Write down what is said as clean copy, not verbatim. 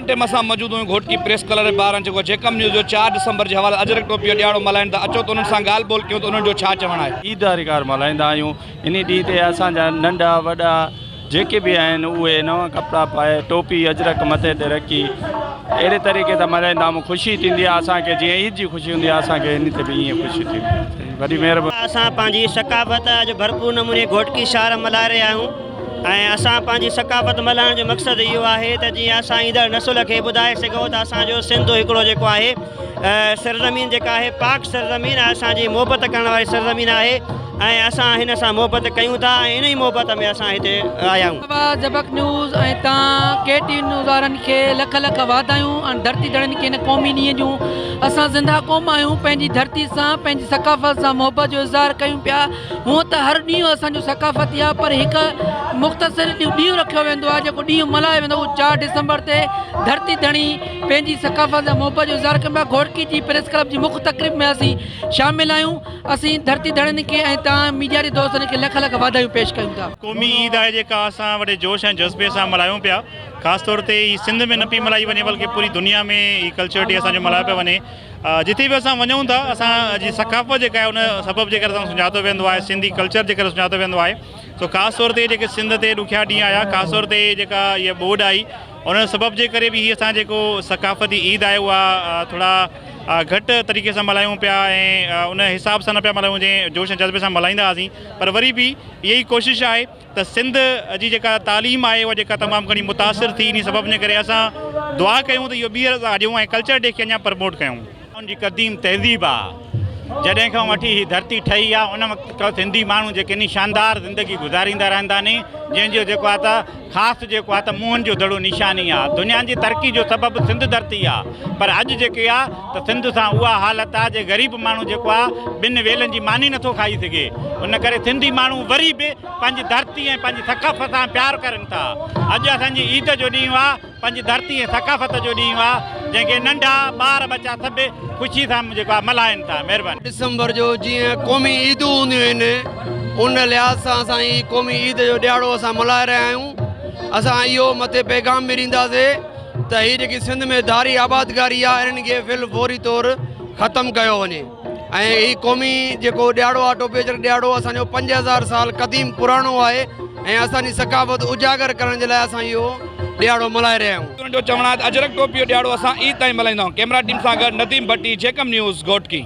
Team اسان موجود آهيون گهوٽڪي پريس ڪلب جي ٻاهران جيڪو جيڪم نيوز جو چار ڊسمبر جي حوالي سان اجرڪ ٽوپي جو ڏهاڙو ملهائين ٿا اچو ته انهن سان ڳالهه ٻولهه ڪيون ته انهن جو ڇا چوڻ آهي. عيد هرڪار ملهائيندا آهيون انهي ڏينهن تي اسان جا ننڍا وڏا جيڪي به آهن اهي نوان ڪپڙا پائي ٽوپي اجرڪ مٿي تي رکي اهڙي طريقي سان ملهائيندا آهيون خوشي ٿيندي آهي اسان کي جيئن عيد جي خوشي هوندي آهي اسان کي انهي تي به ائين خوشي ٿيندي آهي وڏي مهرباني. اسان پنهنجي ثقافت اڄ ڀرپور نموني گهوٽڪي شهر ملهائي رهيا آهيون ۽ اسان پنهنجي ثقافت ملهائڻ جو مقصد اهو آهي ته جيئن اسان ايندڙ نسل کي ٻڌائي سگهون ته اسان جو سنڌ هڪڙو جيڪو آهي سرزمين جيڪا آهي پاڪ سرزمين ۽ اسان جي محبت ڪرڻ واري سرزمين آهي ۽ اسان هن سان محبت ڪيون ٿا ۽ ان ئي محبت ۾ اسان هتي آيا آهيون. آواز جبڪ نيوز ۽ تان ڪي ٽي وي نيوز وارن کي لک لک واڌايون ۽ ڌرتي ڌڻين کي هن قومي ڏينهن جون اسان زنده قوم آهيون پنهنجي ڌرتي سان پنهنجي ثقافت سان محبت جو اظهار ڪيون پيا هونء ته هر ڏينهن اسان جو ثقافتي آهي پر هڪ مختصر ڏينهن رکيو ويندو آهي جيڪو ڏينهن ملهايو ويندو آهي اهو چار ڊسمبر تي ڌرتي ڌڻي پنهنجي ثقافت سان محبت جو اظهار ڪن پيا گهوٽڪي جي پريس ڪلب جي مک تقريب ۾ اسين شامل آهيون اسين ڌرتي ڌڻين کي ۽ توهان ميڊيا جي دوستن کي لک لک واڌايون پيش ڪيون ٿا. قومي عيد آهي جيڪا اسان وڏي جوش ۽ جذبي سان ملهايون پيا خاص طور تي هي سنڌ ۾ نه پئي ملهائي وڃي بلڪه پوري دنيا ۾ هي ڪلچر ڊي اسان جو ملهايو پيو وڃي جتي به اسان وڃون ٿا اسان جي ثقافت جيڪا آهي ان سبب جي ڪري اسان سڃاتو ويندو آهي سنڌي ڪلچر جي ڪري سڃاتو ويندو آهي سو خاص طور تي جيڪي سنڌ تي ڏکيا ڏينهن آيا خاص طور تي جيڪا هي ٻوڏ آئي ان سبب جي ڪري به هي اسان جيڪو ثقافتي عيد آهي اها ٿورا گهٽ طريقي سان ملهايون پيا ۽ ان حساب سان نه پيا ملهايون جنهن جوش ۽ جذبي سان ملهائيندا هئاسين پر وري به اها ئي ڪوشش آهي ته سنڌ جي جيڪا تعليم آهي اها جيڪا تمام گهڻي متاثر ٿي انهي سبب جي ڪري اسان دعا ڪيون ته اهو ٻيهر اسان اڏيون ۽ ڪلچر ڊي کي اڃا پرموٽ ڪيون. ان جي قديم تهذيب آ. جڏهن کان وٺي هي ڌرتي ٺهي آ ان وقت کان سنڌي ماڻهو جيڪي ني شاندار زندگي گذاريندا رهندا ني جنهن جو جيڪو آ ته خاص جيڪو آ ته موهن جو دڙو نشاني آ دنيا جي ترقي جو سبب سنڌ ڌرتي آ پر اڄ جيڪي آ ته سنڌ سان اها حالت آ جي غريب ماڻهو جيڪو آ ٻن ويلن جي ماني نٿو کائي سگهي ان ڪري سنڌي ماڻهو وري به پنهنجي ڌرتي ۽ پنهنجي ثقافت سان پيار ڪرن ٿا اڄ اسان جي عيد جو ڏينهن آ پنهنجي ڌرتي ۽ ثقافت جو ڏينهن آ جنهن کي ننڍا ٻار ٻچا سڀ خوشي سان جيڪو آ ملهائن ٿا مهرباني. ڊسمبر جو جيئن قومي عيدون هونديون آهن ان لحاظ سان اسان هي قومي عيد جو ڏهاڙو اسان ملهائي رهيا آهيون اسان اهو مٿي پيغام به ڏينداسي ته هي جيڪي سنڌ ۾ ڌاري آبادگاري آهي انهن کي فل فوري طور ختم ڪيو وڃي. ۽ هي قومي جيڪو ڏهاڙو آهي ٽوپي اجرڪ ڏهاڙو اسان جو 5000 سال قديم پراڻو آهي ۽ اسان جي ثقافت اجاگر ڪرڻ جي لاء اسان اهو ڏهاڙو ملهائي رهيا آهيون. انهن جو چوڻ آهي ته اجرڪ ٽوپي جو ڏهاڙو اسان عيد تائين ملهائيندا آهيون. ڪئميرا ٽيم سان گڏ نديم ڀٽي، جيڪم نيوز، گهوٽڪي.